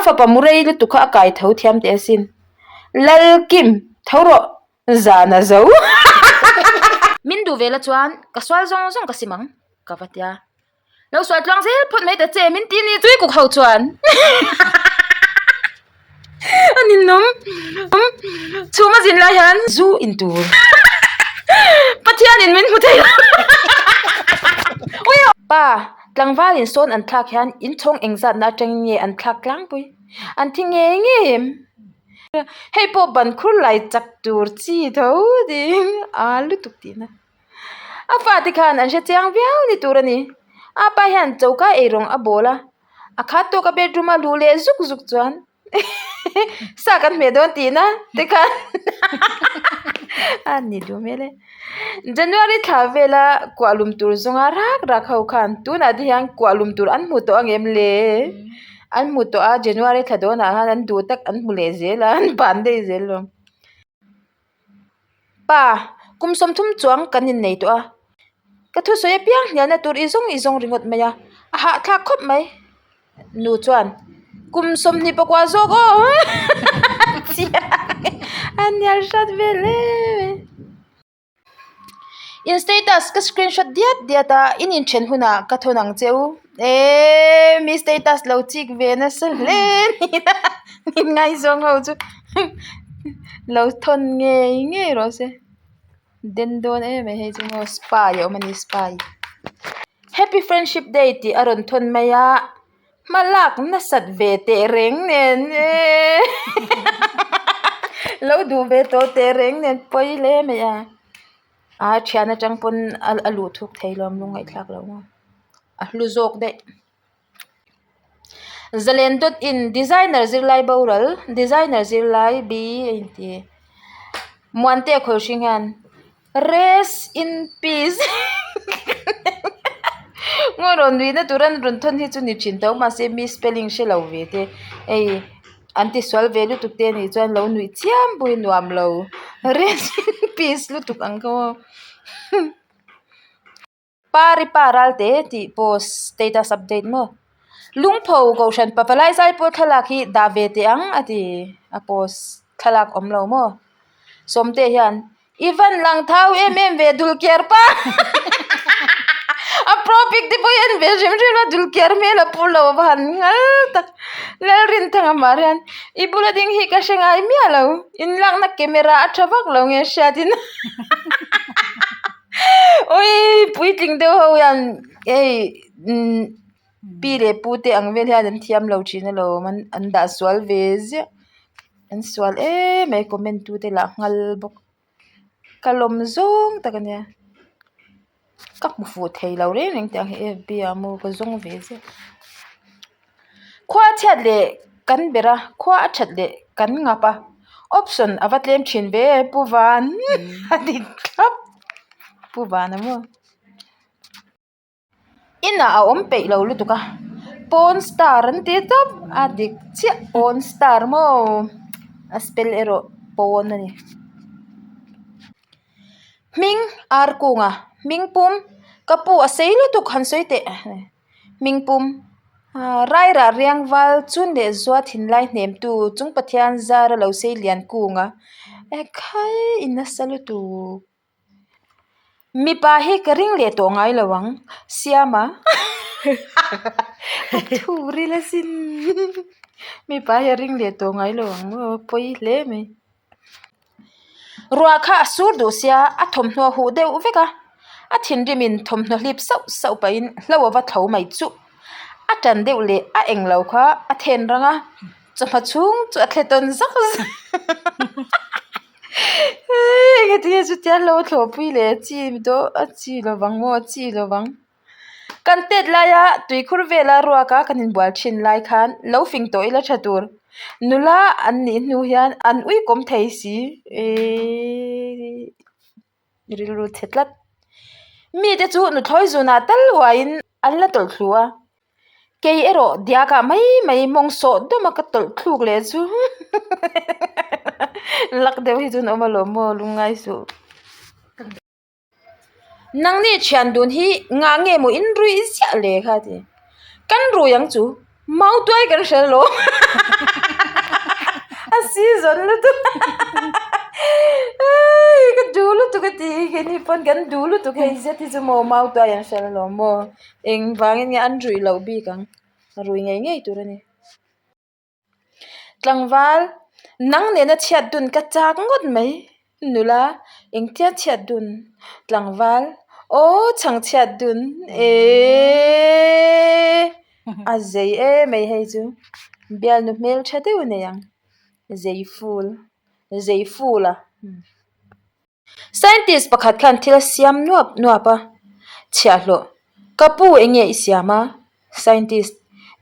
fapa mu rei lutuk kha a kai tho thiam teh asin. Lalkim, tho rawh, zan a zo. Min duh ve la chuan ka sual zawng zawng ka sim ang, ka va tia. Lo sual tluang zel phawt mai ta che min ti ni chui kuk ho chuan a ninawm chhum a zin lai hian zu in tur Pathian in min hmu thei lo Pa tlangval in sawn an thlak hian inchhawng engzatna atangin nge an thlak tlangpui an thi ngei ngei em hei pawh ban khur lai chak tur chi tho ding a lutuk tihna. A fate khan an hre chiang viau ni tur a ni. A pa hian choka eirawng a bawl a, a khat tawk a bedroom a luh leh zuk zuk chuan sa kan hmeh dawn tihna te khan a ni duh hmel e. January thla vela kuah lum tur zawnga rak rak ho khan tunah te hian kuah lum tur an hmu tawh ang em le? An hmu tawh a January thla dawnah khan an duh tak an hmu leh zel a an ban daih zel lo. Pa, kum 30 chuang kan innei tawh a, ka thusawi apiang hnialna tur i zawng i zawng ringawt mai a, a hahthlak khawp mai. Nu chuan, Kum 24 zawk aw! A hnial hrat vel em e. In status ka screenshot diat diat a, in inthen hunah ka thawn ang che u. Eee mi status lo chik ve nasa hle ni a, min ngaizawng ho chu lo thawn ngei ngei rawh se. Den dawn em mai hei chu maw spy a awm a ni spy. Happy friendship day tih a rawn thawn mai a. Hma lak nasat ve teh reng nen eee lo duh ve tawh teh reng nen pawi hle mai a a thian atang pawn a luh thuk thei lo ang lungngaihthlak loh maw a hlu zawk daih zalen dawt in designer zirlai boral designer zirlai b a inti muantea khawlhring hian. Rest in peace ngaw rawn nuihna tur an rawn thawn hi chu ni thin tho mahse mi spelling hre lo ve te hei an ti sual ve lutuk te anih chuan lo nuih chiam pawh hi nuam lo rest in peace lutuk ang kha aw. Pari pa ralte tih post status update maw lungpho kohhran pavalai zai pawh thlalak hi dah ve teh ang a ti a post thlalak awm lo maw sawmte hian i van lang thau em em ve dulkiar pa a pro pic te pawh hi a en ve hrim hrim a dulkiar hmel a pu lo a va han nghal tak Lalrinthanga mar hian i bula ding hi ka hre ngai miah lo inlakna camera a tha vak lo nge hriatin. Awii puitling deuh ho hian hei umm pi leh pu te ang vel hian an thiam lo thin alawm an an dah sual ve ziah an sual em mai comment tu te lah nghal bawk ka lawm zawng tak a nia ka hmu fuh thei lo reng reng tih ang hi fb ah maw ka zawng ve ziah. Khua chhiat leh kan ber a, khua a that leh kan ngap a, option a va tlem thin ve Pu Van a dik thlap Pu Van a maw. Inah a awm peih lo lutuk a, pawn star an ti tawp a dik chiah pawn star maw a spell erawh pawn a ni. Hming ar kunga hming pum ka pu a sei lutuk han sawi teh. Hmingpum, Rairah riangval chun leh zua thinlai hnemtu chung Pathian zara lo sei lian kunga ekhai i nasa lutuk. Mipa hi ka ring leh tawh ngai lo ang Siama a thu ril asin mipa hi a ring leh tawh ngai lo ang maw pawi hle mai. Ruah kha a sur duh sia a thawmhnaw huh deuh vek a, a thinrimin thawmhnaw hlip sauh sauh pahin hlo a va tho mai chuh. A tan deuh leh a eng lo kha a then rang a, chawhma chhung chu a thle tawn zak zak Engati nge chutia hlo a thlawhpui leh chi daw a chi lovang maw a chi lovang. Kan tet laia tuikhur vela ruaka kan inbual thin lai khan lo fing tawh ila tha tur. Nula an nih hnu hian an uikawm thei si eeii rilru chhe tlat. Mite chu nuthlawi zunah tal uaiin an la tawlh thlu a, kei erawh diakah mai mai mawng sawh dawma ka tawlh thluk leh chu lak deuh hi chu an awm alawm maw lungngai suh. Nangni thian dun hi ngah nge maw in ruih ziah le kha ti. Kan rui ang chu. Mautuai kan hre lo a season lutuk eii ka duh lutuk a tih hi keini pawn kan duh lutuk hei zet hi chu maw mautuai an hre lo maw engvangin nge an ruih loh bik ang rui ngei ngei tur a ni. Tlangval, nang nena chhiat dun ka chak ngawt mai. Nula, engtia chhiat dun? Tlangval, aw chhang chhiat dun eeeeee a zei em mai hei chu. Bialnu hmel tha deuh a nei ang. Zei ful, zei ful a. Scientist pakhat khan thil a siam nuap nuap a, chhiahhlawh, Ka pu eng nge i siam a? Scientist,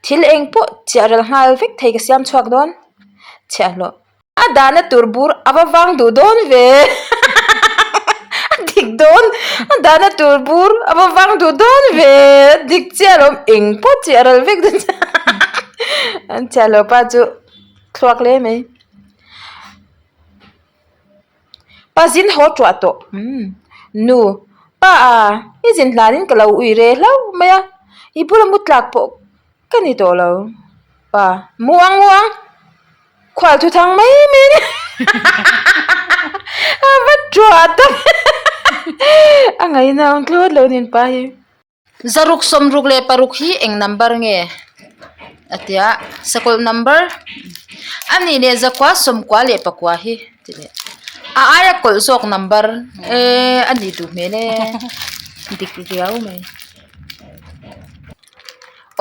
Thil eng pawh chiah ral nghal vek thei ka siam chhuak dawn. Chhiahhlawh, A dahna tur bur a va vang duh dawn ve A dik dawn, a dahna tur bur a va vang duh dawn ve A dik chiah lo, eng pawh chiah ral vek dawn Chhiahhlawh pa chu thluak hle mai. Pa zin haw tuah tawh umm nu pa a i zin hlanin ka lo ui re hlauh mai a i bula mu tlak pawh ka ni tawh lo pa mu ang mu ang khual thu thang mai mai a ni a va tuah tak a ngaihna ang thlawt lo nen pa hi. Zaruk sawmruk leh paruk hi eng number nge a ti a sakawlh number a nih leh zakua sawmkua leh pakua hi ti leh a aia kawlh zawk number eee a nih duh hmel e dik riau mai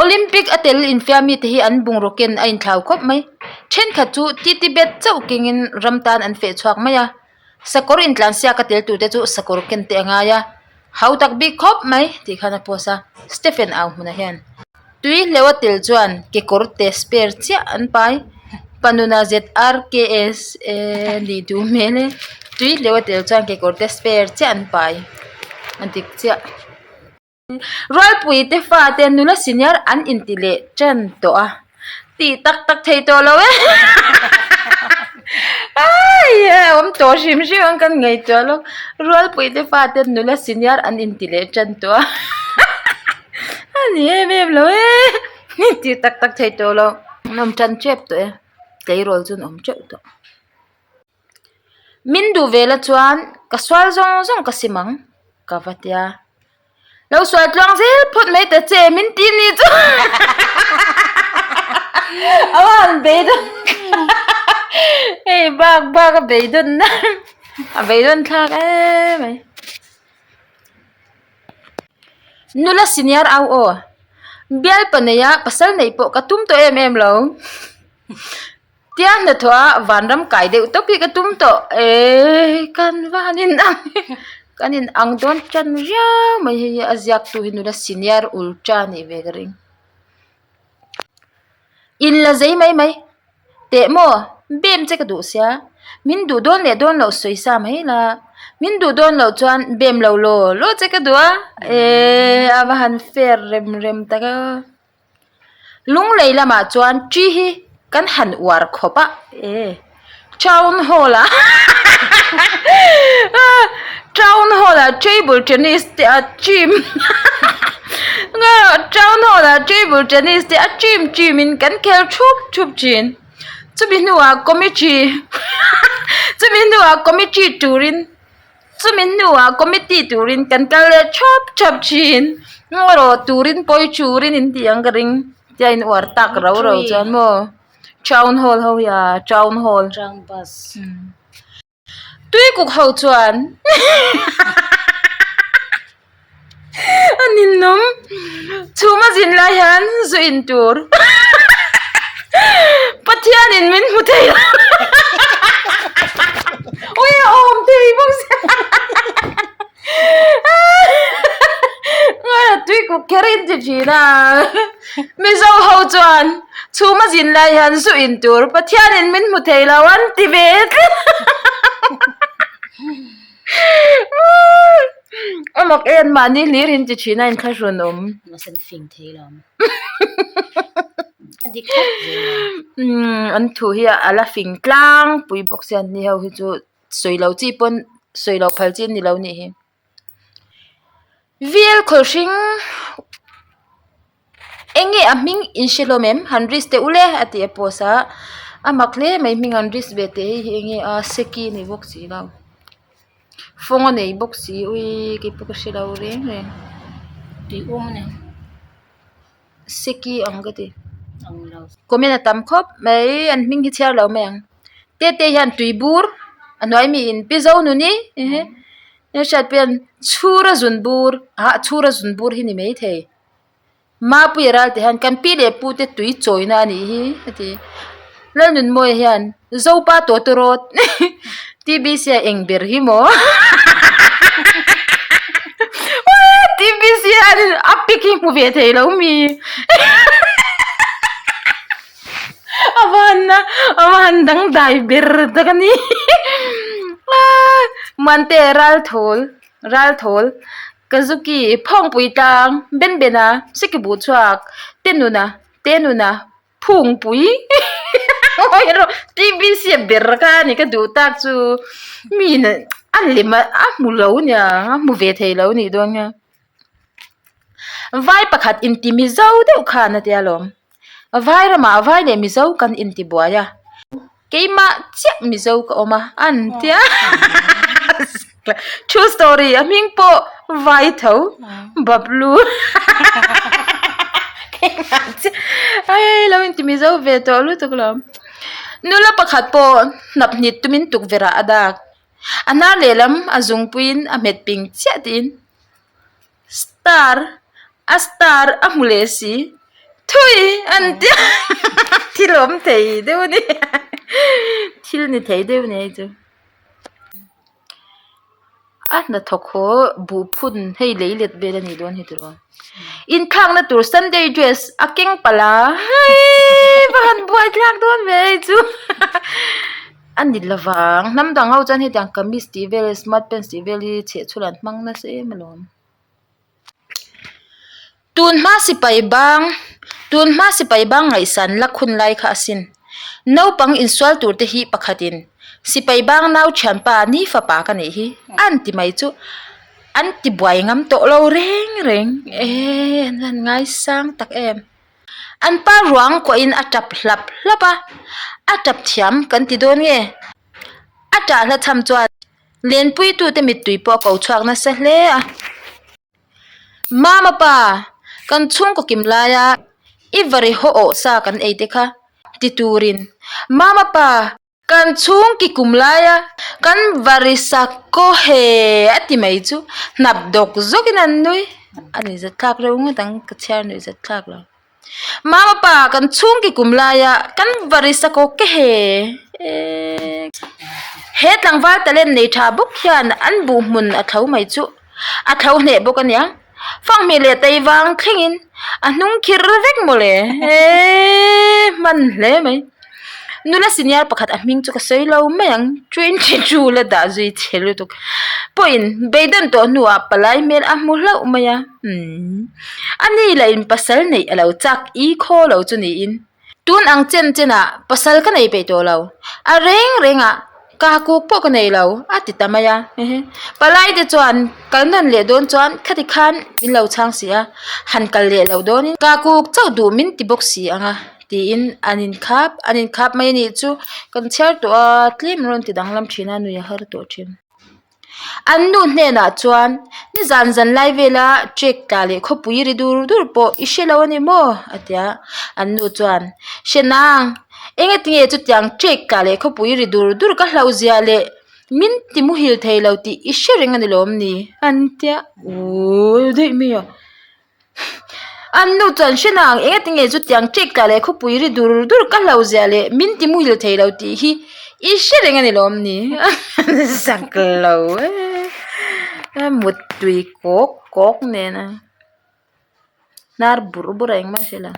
Olympic a tel infiam mite hi an bungraw ken a inthlau khawp mai thenkhat chu titi bet chauh kengin ram tan an feh chhuak mai a. Sakawr intlansiak a tel turte chu sakawr ken te a ngai a, hau tak bik khawp mai tih khan a post a, Stephen au hmunah hian tui hleuh a tel chuan kekawr te spare chiah an pai, Panuna ZRKS nih duh hmel e, tui hleuh a tel chuan kekawr te spare chiah an pai a dik chiah. Rualpui te fate nula senior an inti leh tan tawh a, tih tak tak thei tawh lo e aii a awm tawh hrim hrim ang kan ngaihtuah lawk Rualpui te fate nula senior an inti leh tan tawh a a ni em em lo e tih tak tak thei tawh lo an awm tan tep tawh e tleirawl chu an awm teuh tawh. Min duh ve la chuan ka sual zawng zawng ka sim ang ka va tia. Lo sual tluang zel phawt mai ta che min ti ni chu a va han beidawn hei bak bak a beidawn na a beidawn thlak em mai. Nula senior au aw bialpa neia pasal neih pawh ka tum tawh em em lo. Tia hnathawh a vanram kai deuh tawp hi ka tum tawh eee kan va han in ang kan in ang dawn tan riau mai hei hi a ziak tu hi nula senior ultra a nih ve ka ring in la zei mai mai teh maw bem che ka duh sia min duh dawn leh dawn loh sawi sa mai la min duh dawn loh chuan bem lo law law che ka duh a eee a va han fair rem rem tak a. Lunglei lamah chuan ṭi hi kan han uar khawp a e town hall ah town hall ah table tennis te a team town hall ah table tennis te a team team in kan khel thup thup thin chumi hnuah committee chumi hnuah committee turin. Chumi hnuah committee turin kan kal leh thap thap thin. Ngaw rawh turin pawi turin in tih ang ka ring tia in uar tak rau rau chuan maw town hall ho hi a town hall tuikuk ho chuan A ninawm chhum a zin lai hian zu in tur Pathianin min hmu thei lo ui a awm thei bawk sia tui kuk kher in ti thin a Mizo ho chuan chhum a zin lai hian zu in tur Pathianin min hmu thei lo an ti ve tlat. A mak en mahni hlir in ti thin a inthlahrun awm. Mahse an fing thei lo ang. A dik khawp zel ang. Umm an thu hi a la fing tlangpui bawk sia an ni ho hi chu sawi lo chi pawn sawi lo phal chi an ni lo nih hi. Vel khawlhring. Eng nge a hming in hre hlawm em? Han risk teh ule a ti a post a, a mak hle mai hming an risk ve teh hei hi eng nge a seki ni bawk si lo fawng a nei bawk si uii keipawh ka hre lo reng reng. Tui um a ni. Seki ang ka ti. Comment a tam khawp mai an hming hi chhiar lo mai ang. Tete hian tui bur a hnuai mi in pi zo nuni hriat pawh hian chhura zun bur ah chhura zun bur hi ni maithei. Mapuia ral tih hian kan pi leh pu te tui chawina a nih hi a ti. Lalnunmawia hian Zopa tawtawrawt TBC a eng ber hi maw TBC hian a pic hi hmu ve thei lo mi a va han a va han dangdai ber tak a ni Muante Ralthawl Ralthawl Kazuki Phawngpui tlang Benbena Sikibu chhuak Tenuna Tenuna Phungpui erawh TBC a ber kha a ni ka duh tak chu mi in a lem a a hmu lo nia a hmu ve thei lo nih dawn nia vai pakhat inti mizo deuh khan a tia lawm vai ramah vai leh mizo kan inti buai a keimah chiah mizo ka awm a an tia true story a hming pawh vai tho bablu keimah chiah ai lo inti mizo ve tawh lutuk lo nula pakhat pawh hnap hnit tumin tukverh ah a dak a hnar lehlam a zungpuiin a hmet ping chiah tiin star a star a hmu leh si thui an tia thil awm thei deuh a ni thil ni thei deuh a ni hei chu a hnathawk haw buh phun hei lei let vel a nih dawn hi tiraw inthlakna tur sunday dress a keng palh a hei va han buai thlak dawn ve hei chu a ni lovang hnam dang ho chuan hetiang kamis tih vel smart pants tih vel hi chheh chhun an hmang nasa em alawm. Tun hma sipai bang tun hma sipai bang ngaihsan lak hun lai kha asin. Naupang insual tur te hi pakhatin sipai bang nau thianpa ni fapa ka nih hi an ti mai chu an ti buai ngam tawh lo reng reng e an han ngaisang tak em. An pa ruang kuahin a tap hlap hlap a, a tap thiam kan ti dawn nge? A tah hla cham chuan Lenpuitute mittui pawh a ko chhuak nasa hle a. Mama pa, kan chhungkaw kim laia i vari haw awh sa kan ei te kha ti turin Mama pa, kan chhungki kum laia kan vari sa kaw he a ti mai chu hnap dawk zawkin an nui. A nuihzat thlak reuh ngawt ang, ka chhiar nuihzat thlak lo. Mama pa kan chhungki kum laia kan vari sakawk ke he he tlangval talent nei tha bawk hian an buh hmun a thlo mai chu a thlo hneh bawk a nia fanghmir leh taivang thlengin a hnung khir vek mawle eee hman hle mai nula senior pakhat a hming chu ka sawi lo mai ang 22 la dah zui che lutuk pawhin beidawn tawh hnuah palai hmel a hmu hlauh mai a umm a ni lah in pasal neih a lo chak i khaw lo chu niin tun ang chen chen ah pasal ka nei peih tawh lo a reng reng ah ka kuk pawh ka nei lo a ti ta mai a palai te chuan kal nawn leh dawn chuan khati khan min lo chhang si a han kal leh loh dawn in ka kuk chauh duh min ti bawk si ang a. Tiin an inkhap an inkhap mai a nih chu kan chhiar tawh a tlem rawn ti danglam thin a nui a har tawh thin. An nu hnenah chuan nizan zan lai vela trek tla leh khawpui ri dur dur pawh i hre lo a ni maw a ti a an nu chuan hre nang eng ati nge chutiang trek tla leh khawpui ri dur dur ka hlauh zia leh min ti muhil thei lo tih i hre reng a ni lawm ni an tia uuh daih mai a. An nu chuan hre nang eng ati nge chutiang ṭek tla leh khawpui ri dur dur ka hlo zia leh min ti muhil thei lo tih hi i hre reng a ni lawm ni zak lo e muttui kawk kawk nen a hnar bur bur a engmah hre lo.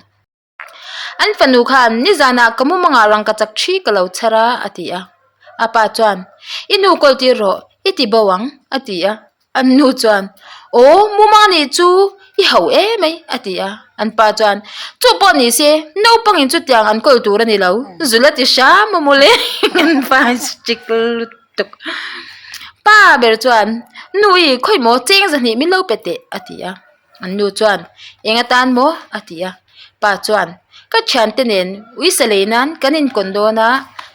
An fanu khan nizanah ka mumangah rangka chak thi ka lo chhar a a ti a. A pa chuan I nu kawl tir rawh i ti bo ang a ti a. An nu chuan Aw mumang nih chu i ho em mai a ti a. An pa chuan Chu pawh ni se naupangin chutiang an kawl tur a ni lo zul a ti hram a mawle an pa strict lutuk. Pa ber chuan Nu i khawimaw cheng zahnih min lo pe teh a ti a. An nu chuan, Eng atan maw? a ti a. Pa chuan, Ka thiante nen uisa lei nan kan inkawn dawn a,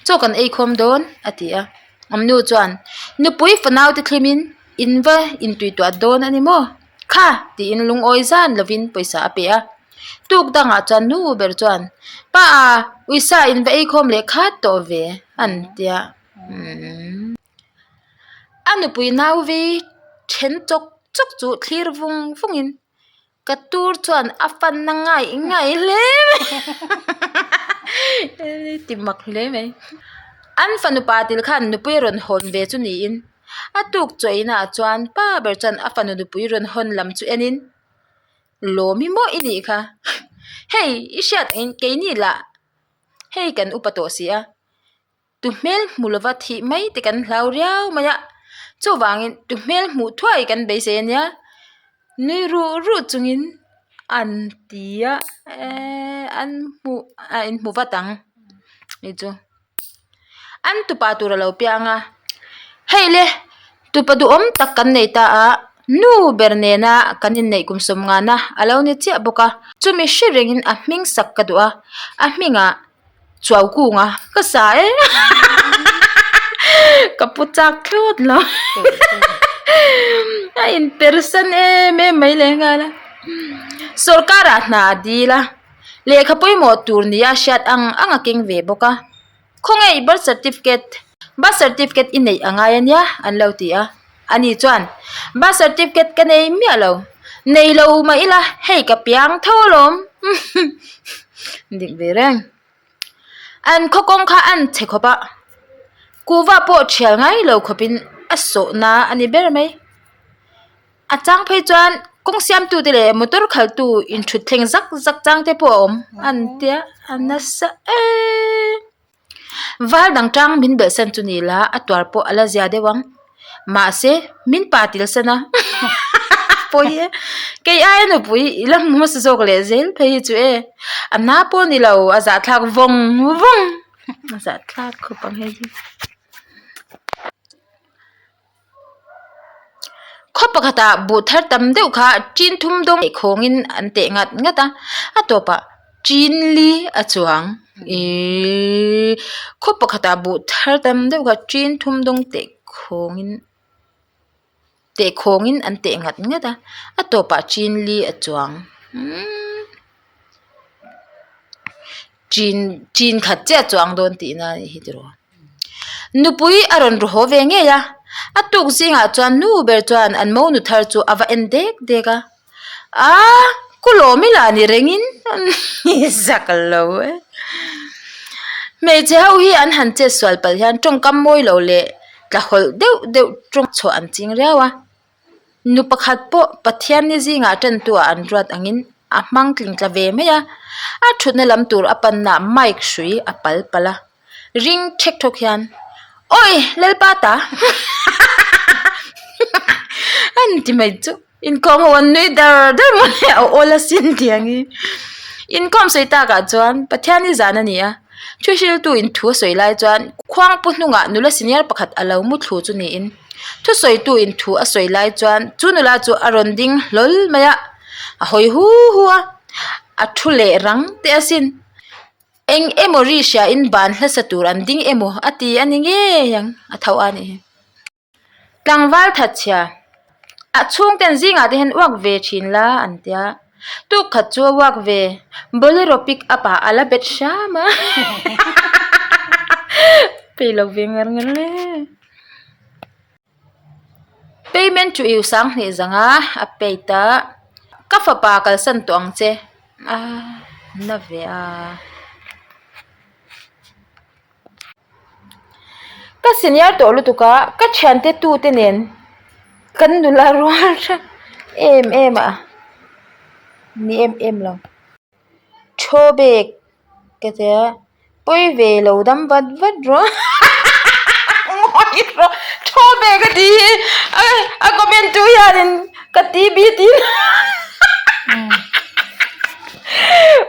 chaw kan ei khawm dawn, a ti a. An nu chuan, Nupui fanaute thlimin in va intuituah dawn a ni maw? Kha! tiin lungawi zan lovin pawisa a pe a. Tuk dangah chuan nu ber chuan, Pa a, uisa in va ei khawm leh khat tawh ve, an ti a. A nupui nau vei then chawk chawk chu thlir vung vungin Ka tur chuan a fanna ngaih ngaih hle mai ti mak hle mai. An fanu pa til khan nupui a rawn hawn ve chu niin a tuk chawina ah chuan pa ber chuan a fanu nupui rawn hawn lam chu enin lawm i maw i nih kha hei i hriat ang in keini lah hei kan upa tawh si a. Tu hmel hmu lova thih mai te kan hlau riau mai a, chuvangin tu hmel hmuh thuai kan beisei a nia, nui ruh ruh chungin an ti a eee an hmuh a inhmu vat ang hei chu an tupa tur a lo piang a, hei le tupa duhawm tak kan nei ta a nu ber nena kan inneih kum sawm ngana a lo ni chiah bawk a, chumi hre rengin a hming sak ka duh a, a hmingah. Chuau kunga ka sa e ka pu chak thlawt lo a in persan em em mai leh nghal a sawrkar ah hna a dil a lehkha pawimawh tur ni a hriat ang ang a keng ve bawk a khawnge i birth certificate birth certificate i neih a ngai ania an lo ti a ani chuan birth certificate ka nei miah lo nei lo mah ila hei ka piang tho alawm dik ve reng an khaw kawng kha an chhe khawp a kuhva pawh thial ngai lo khawp in a sawh na a ni ber mai a chang phei chuan kawng siam tu te leh motor khalh tu in thut thleng zak zak chang te pawh a awm an tia a nasa eeee. Val dang tang min belh san chu ni la a tuar pawh a la zia deuh ang mahse min pa til san a pawi e kei aia nupui i la hmu hmasa zawk leh zel phei hi chu e a na pawh ni lo a zahthlak vawng vawng a zahthlak khawp ang hei chu. Khaw pakhatah buh thar tam deuh kha ṭin thum dawng leh khawngin an teh ngat ngat a, a tawpah ṭin li a chuang ihh khaw pakhatah buh thar tam deuh kha ṭin thum dawng teh khawngin teh khawngin an teh ngat ngat a, a tawpah ṭin li a chuang umm ṭin ṭin khat chiah a chuang dawn tihna a nih hi tiraw. Nupui a rawn ru haw ve ngei a, a tuk zingah chuan nu ber chuan an monu thar chu a va en dek dek a, Aaa kulawm ila ni rengin zak lo e. Hmeichhe ho hi an han chet sual palh hian tawngkam mawi lo leh tlahawlh deuh deuh tawng chhuah an ching riau a. Nu pakhat pawh Pathianni zingah tantuah an ruat angin a hmang tling tla ve mai a, a thutna lam tur a panna mic hrui a pal palh a. Ring thek thawk hian Awi Lalpa ta an ti mai chu inkhawm ho an nui dar dar mai a awl asin tiang hi inkhawm sawi takah chuan Pathian hi zan a ni a thu hriltu in thu a sawi lai chuan khuangpu hnungah nula senior pakhat a lo mu thlu chu niin thusawitu in thu a sawi lai chuan chu nula chu a rawn ding hlawl mai a a hawi hu hu a a thu leh rang teh asin. Eng emaw ri hriain ban hlasa tur an ding emaw a ti a ni ngei ang a tho a nih hi. Tlangval thatchhia a chhungten zingah te hian uak ve thin la an tia tuk khat chu a uak ve bolero pick up ah a la bet hram a peih lo ve ngar ngar le. Payment chu iu sanghnih zanga a paid a ka fapa kalsan tawh ang che a na ve a. Ka senior tawh lutuk a ka thiante tute nen kan nula rual hrep em em a ni em em lo. Thaw bag ka tia pawi ve lo dam vat vat rawh ngawi rawh thaw bag a tih hi a comment tu hianin ka ti bi tih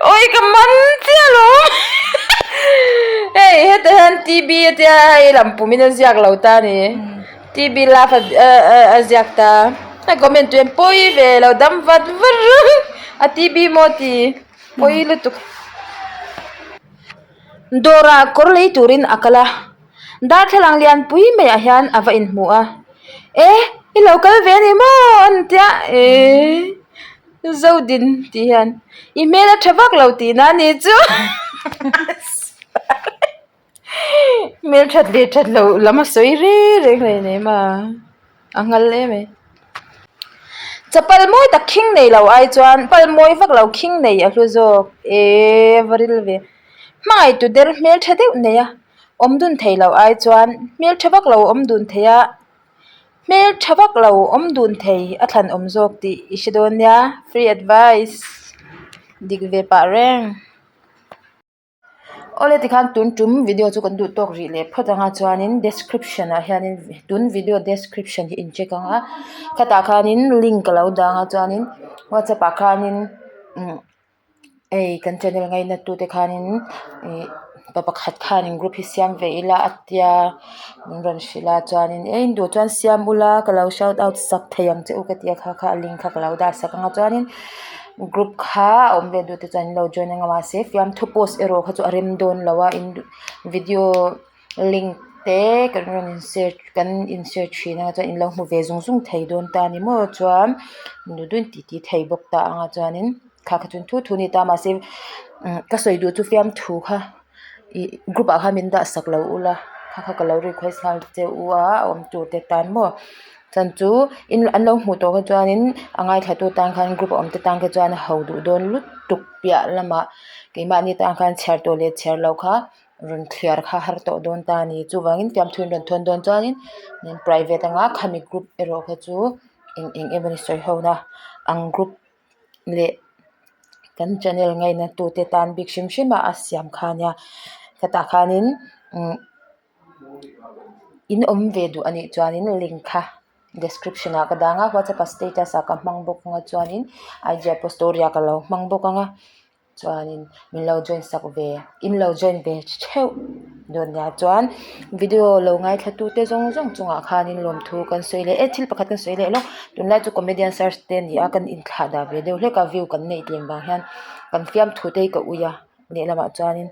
awi ka man chiah lo hei hetah hian T B a tia hei lam pum in a ziak lo ta a ni T B love a ziak ta a comment tu hian pawi ve lo dam vat vat rawh a T B maw ti. Pawi lutuk. Dawrah kawr lei turin a kal a, darthlalang lianpui maiah hian a va inhmu a, E, i lo kal ve a ni maw? an ti a, E, Zodin tih hian i hmel a tha vak lo tihna a ni chu Hmel that leh that loh lam a sawi reng reng hle nei ma a nghal em mai. Chapal mawi tak khing nei lo ai chuan pal mawi vak lo khing nei a hlu zawk eee va ril ve. Hmangaih tu der hmel tha deuh nei a awm dun thei lo ai chuan hmel tha vak lo awm dun thei a hmel tha vak lo awm dun thei a thlan awm zawk tih i hre dawn nia free advice dik ve pah reng. Awle tikhan tun tum video chu kan duh tawk rih leh phawt anga chuanin description ah hianin tun video description hi in check ang a khatah khanin link a lo dang a chuanin whatsapp ah khanin umm hei kan channel ngaina tute khanin ih pa pakhat khanin group hi siam ve ila a tia min rawn hrilh a chuanin e in duh chuan siam ula ka lo shout out sak thei ang che u ka ti a kha kha a link kha ka lo dah sak ang a chuanin. Group kha a awm ve duh te chuan an lo join ang a mahse fiamthu post erawh kha chu a rem dawn lo a in video link te kan rawn in share kan in share thin a chuan in lo hmu ve zung zung thei dawn ta a ni maw chuan duh duh in ti ti thei bawk ta ang a chuanin kha kha chu thu thu a ni ta mahse ka sawi duh chu fiamthu kha ih group ah khan min dah sak lo ula kha kha ka lo request nghal che u a a awm tur te tan maw. Chan chu in an lo hmuh tawh kha chuanin a ngaithlatu tan khan group a awm te tan kha chuan a ho duh dawn lutuk piah lamah keimahni tan khan chhiar tawh leh chhiar loh kha rawn thliar kha har tawh dawn ta a ni. Chuvangin fiamthu in rawn thawn dawn chuanin private anga khami group erawh kha chu eng eng emawni sawi ho na ang group leh kan channel ngaina tute tan bik hrim hrim a a siam kha ania hetah khanin umm. In awm ve duh anih chuanin link kha description ah ka dang a whatsapp ah status ah ka hmang bawk ang a chuanin IG ah pawh story ah ka lo hmang bawk ang a chuanin min lo join sak ve in lo join ve theuh dawn nia chuan video lo ngaithla tu te zawng zawng chungah khanin lawmthu kan sawi leh e thil pakhat kan sawi leh lawk tunlai chu comedian search te a ni a kan inthlah dah ve deuh hlek a view kan neih tlem vang hian kan fiamthu te hi ka ui a. Lehlamah chuanin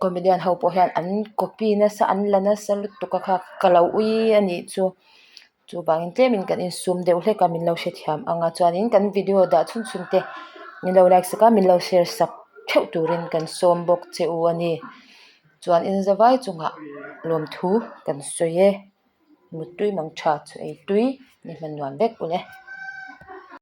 comedian ho pawh hian an copy nasa an la nasa lutuk a kha ka lo ui a nih chu chuvangin tlemin kan insum deuh hlek a min lo hrethiam ang a chuanin kan video dah chhun chhun te min lo like sak a min lo share sak theuh turin kan sawm bawk che u a ni chuan inzavai chungah lawmthu kan sawi e muttui mang tha chu ei tui ni hman nuam vek ule.